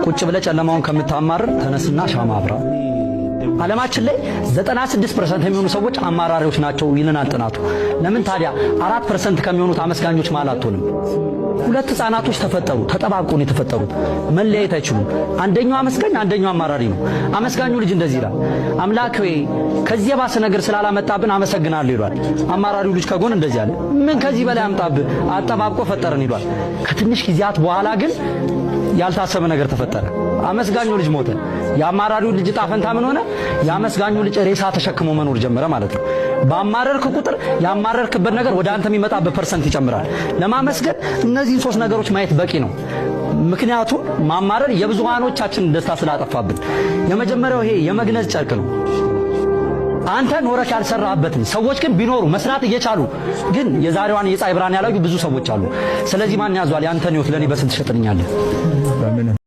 ቁጭ ብለህ ጨለማውን ከምታማርር ተነስና ሻማ አብራ። ዓለማችን ላይ 96% የሚሆኑ ሰዎች አማራሪዎች ናቸው ይለናል ጥናቱ። ለምን ታዲያ 4% ከሚሆኑት አመስጋኞች መሃል አትሆንም? ሁለት ህፃናቶች ተፈጠሩ፣ ተጠባብቆ ነው የተፈጠሩት። መለያየት አይችሉም። አንደኛው አመስጋኝ፣ አንደኛው አማራሪ ነው። አመስጋኙ ልጅ እንደዚህ ይላል፣ አምላክ ሆይ ከዚህ የባሰ ነገር ስላላመጣብን አመሰግናለሁ ይሏል። አማራሪው ልጅ ከጎን እንደዚህ አለ፣ ምን ከዚህ በላይ አምጣብህ፣ አጠባብቆ ፈጠረን ይሏል። ከትንሽ ጊዜያት በኋላ ግን ያልታሰበ ነገር ተፈጠረ። አመስጋኙ ልጅ ሞተ። የአማራሪው ልጅ ዕጣ ፈንታ ምን ሆነ? የአመስጋኙ ልጅ ሬሳ ተሸክሞ መኖር ጀመረ ማለት ነው። ባማረርክ ቁጥር ያማረርክበት ነገር ወደ አንተ የሚመጣበት percent ይጨምራል። ለማመስገን እነዚህን ሶስት ነገሮች ማየት በቂ ነው። ምክንያቱም ማማረር የብዙሃኖቻችን ደስታ ስላጠፋብን። የመጀመሪያው ይሄ የመግነዝ ጨርቅ ነው። አንተ ኖረክ ያልሰራህበትን ሰዎች ግን ቢኖሩ መስራት እየቻሉ ግን የዛሬዋን የፀሐይ ብርሃን ያላዩ ብዙ ሰዎች አሉ። ስለዚህ ማን ያዟል? ያንተን ህይወት ለኔ በስንት ትሸጥልኛለህ? በምንም።